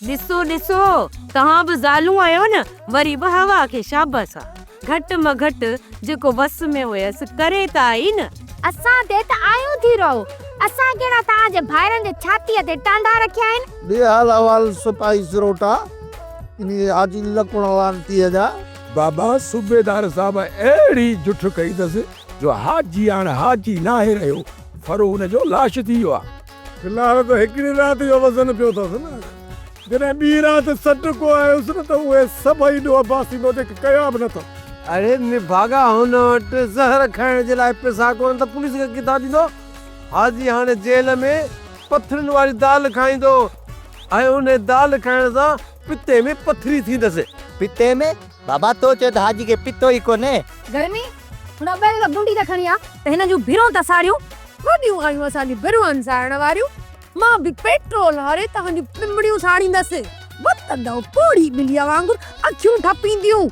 ڏسو ڏسو توهان به زالون آهيو نه وري به هوا کي شابس آ گهٽ م گهٽ جيڪو وس ۾ هيس ڪري ته آئي نه. اسان تي ته آيون ٿي رهو. اسان ڪهڙا توهان جي ڀائرن جي ڇاتيء تي ٽانڊا رکيا آهن. ڏي حال احوال سپاهي سروٽا، انهيء حاجي لڪڻ لعنتيء جا. بابا صوبيدار صاحب اهڙي جٺ ڪئي اٿس جو حاجي هاڻ حاجي ناهي رهيو، ڦرو ان جو لاش ٿي ويو آ. في الحال ته هڪڙي رات جو وزن پيو اٿس نه، جڏهن ٻي رات سڏڪو آيس نه ته اهي سڀئي ڏوهه باسيندو جيڪي ڪيا به نه اٿس. اڙي نڀاڳا هن وٽ زهر کائڻ جي لاء پئسا ڪونهن ته پوليس کي ڪٿان ڏيندو؟ حاجي هاڻي جيل ۾ پٿرين واري دال کائيندو ۽ انهي دال کائڻ سان پتي ۾ پٿري ٿيندس. پتي ۾؟ بابا تو چيو ته حاجي کي پتو ئي ڪونهي. گرمي، هن ابي کي ڀونڊي ته کڻي آ ته هن جون ڀرون ٿا ساڙيون. وڏيون آهيون اسان جون ڀرون ساڙڻ واريون. مان به پيٽرول هاري توهان جون پنبڻيون ساڙيندس. وتندؤ پوڙهي ٻليء وانگر اکيون ٺپينديون.